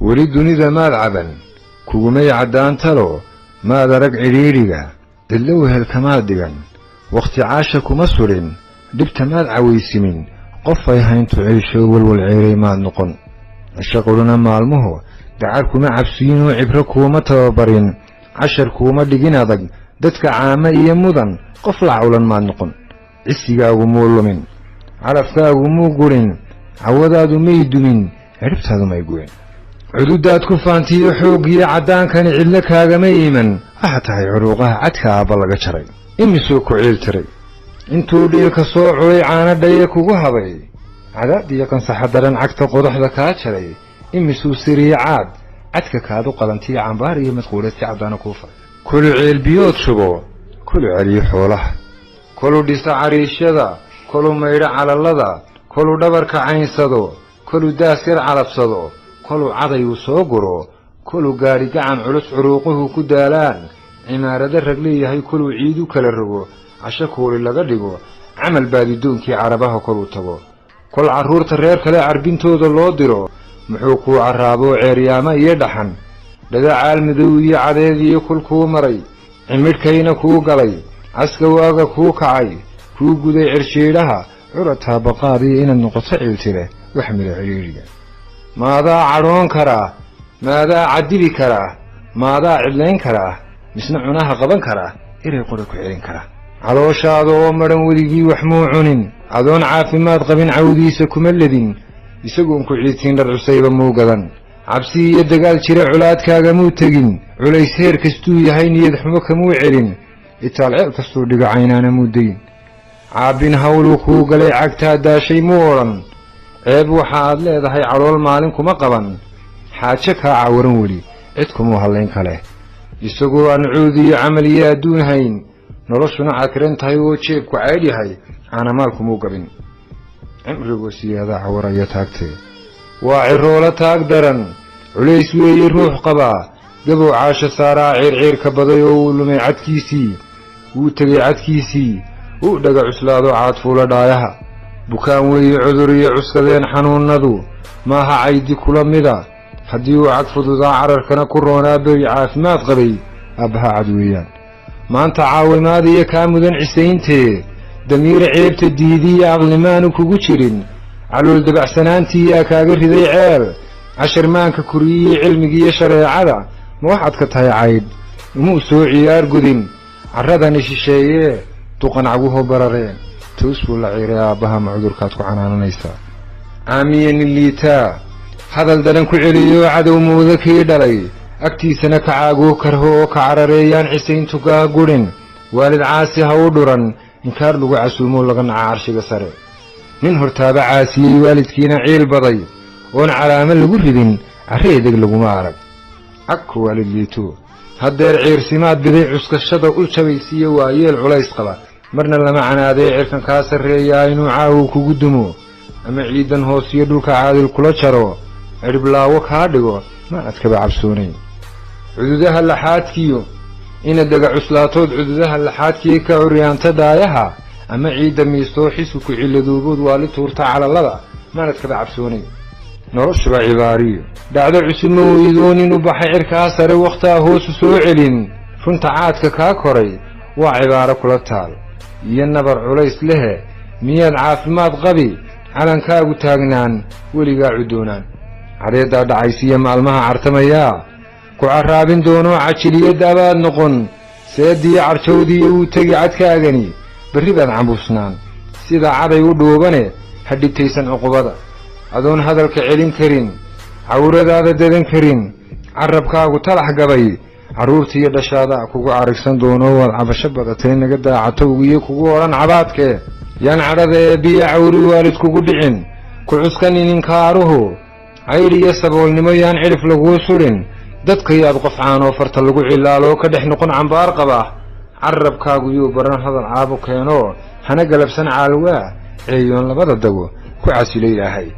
Weli dunida maad caban, kugumay caddaan talo, maad arag cidhiidhiga, cidlo wehel kamaad dhigan, wakhti caasha kuma sudhin, dhibta maad cawaysimin, qof ay hayntu ciisho walwal ceeray maad noqon. Shaquluna maalmuhu dacar kuma cabsiinoo cibro kuuma tababarin, cashar kuuma dhigin adag, dadka caamo iyo mudan qof la cawlan maad noqon. Cisigaagu muu lumin, calafkaagu muu gurin, cawadaadu may dumin, cidhibtaadu may goyn. Cududaad ku faantiyo xooggiyo caddaankani cidlo kaagama iman. Waxaa tahay curuuqaha cadka aabba laga jaray. Imisuu ku ciil tiray intuu dhiilka soo culay, caano dhaye kugu habay, cadaad iyo qansaxa daran cagta qodaxda kaa jaray. Imisuu siriye caad cadka kaadu qalantiyo cambaar iyo madquureed si caddaana kuu faray. Kolu ceelbiyood shubo, kolu celiyo xoolaha, kolu dhisa cariishyada, kolu maydho calallada, kolu dhabarka caynsado, kolu daas yar calabsado, kolu cadayuu soo guro, kolu gaadhi gacan culus curuuquhu ku daalaan, cimaarado rag leeyahay koluu ciid u kala rogo, casho kuuli laga dhigo, camal baadidoonkii carabaha koluu tago, kol carruurta reer kale carbintooda loo diro. Muxuu kuu carraaboo ceeryaamo iyo dhaxan, dhadacaal madow iyo cadeed iyo kul kuu maray, cimidhkayna kuu galay, caska waaga kuu kacay, kuu guday cirshiidhaha, curad taabaqaadiyo inaad noqoto ciiltire wax mira cidhiidhiga. Maadaa cadhoon karaa? Maadaa cadili karaa? Maadaa cidlayn karaa? Misna cunaha qaban karaa? Erey qura ku celin karaa? Calooshaada oo madhan weligii wax muu cunin, adoon caafimaad qabin cawdiisa kuma ledin, isagoon ku ciidsiin dhar cusayba muu gadan, cabsi iyo dagaal jira colaadkaaga muu tegin, culays heer kastuu yahay niyad xumo kamuu celin, itaal ceel kastuu dhigo caynaana muu deyin, caabbin hawluu kuu galay cagtaa daashay muu odhan, ceeb waxa aad leedahay calool maalin kuma qaban, xaajo kaa cawaran weli cid kumuu hallayn kale. Isagoo aan cuud iyo camal iyo adduun hayn, noloshuna cakiran tahay oo jeebku caydh yahay, caanamaal kumuu gabin. Cimrigoo siyaadaa cawaraya taagtee waa ciroolo taag daran, culays weeye ruux qabaa, gabow caasha saaraa ciirciirka baday oo wuu lumay cadkiisii, wuu tegey cadkiisii, uu dhaga cuslaado caadfuula dhaayaha. Bukaan weeye cudur iyo cuskadeen xanuunnadu, maaha caydi kula mida, haddii uu cag fududaa cararkana ku roonaa beri caafimaad qabay, aabbaha cad weeyaan. Maanta caawimaadiyo kaa mudan cisayntee, damiir ceebta diidiya aqlimaanu kugu jirin, calool dabacsanaantiiyaa kaaga riday ceel, cashar maanka koriyey cilmigiiyo shareecada, ma waxaad ka tahay caydh? Umuu soo ciyaar gudin carradani shisheeyee, duqan caguhu barareen toos buu la ciiray aabbaha, ma cudurkaad ku canaananaysaa? Caamiyani liitaa hadal daran ku celiyo, cadow mooda kii dhalay, agtiisana ka caaguu karho oo ka carareeyaan cisayntu kaa gudhin, waalid caasi ha u dhuran, inkaar lagu casuumoo laga naca carshiga sare. Nin hortaaba caasiyey waalidkiina ciil baday, oon calaamo lagu ridin, carri edeg laguma arag. Cagku waalid liito haddeer ciirsimaad biday, cuskashada u jabaysiiyo waayeel culays qaba, marna lama canaadee cirkan kaa sarreeyaa inuu caawu kugu dumo, ama ciidan hoosiyo dhulka caadil kula jaro, cidhiblaawo kaa dhigo, maanad kaba cabsoonayn. Cududaha laxaadkiyo ina dhega cuslaatood, cududaha laxaadkiyo ka curyaanta dhaayaha, ama ciidda miistoo xisku ku ciladoobood waali tuurta calalada, maanad kaba cabsoonayn. Noloshuba cibaariyo dhacdo cusub ma weydoon inuu baxay cirkaa sare wakhtaa hoosu soo celin. Runta caadka kaa koray waa cibaaro kula taal iyo nabar culays lehe. Miyaad caafimaad qabi calankaagu taagnaan weligaa cudoonaan? Cadeeddaa dhacaysiiya maalmaha cartamayaa ku carraabin doonoo cajiliyadda abaad noqon, seediyo carjawdiiyo wuu tegi cadkaagani, berri baad cambuusnaan sida caday u dhuubane. Ha dhibtaysan cuqubada adoon hadalka celin karin, cawradaada dadan karin, carabkaagu talax gabay, carruurtiiyo dhashaada kugu carigsan doono, waad cabasho badatay naga daacatowgiyo kugu odhan cabaadkee. Yaan cadhada ee biyo cawri waalid kugu dhicin, ku cuskanin inkaaruhu, caydh iyo saboolnimo yaan cidhif laguu sudhin, dadka yaad qof caanoo farta lagu cilaaloo ka dhex noqon cambaar qaba. Carabkaagu yuu baran hadal caabu keenoo hana galabsan caalwaa ceeyoon labada dago ku casilo. Ilaahay.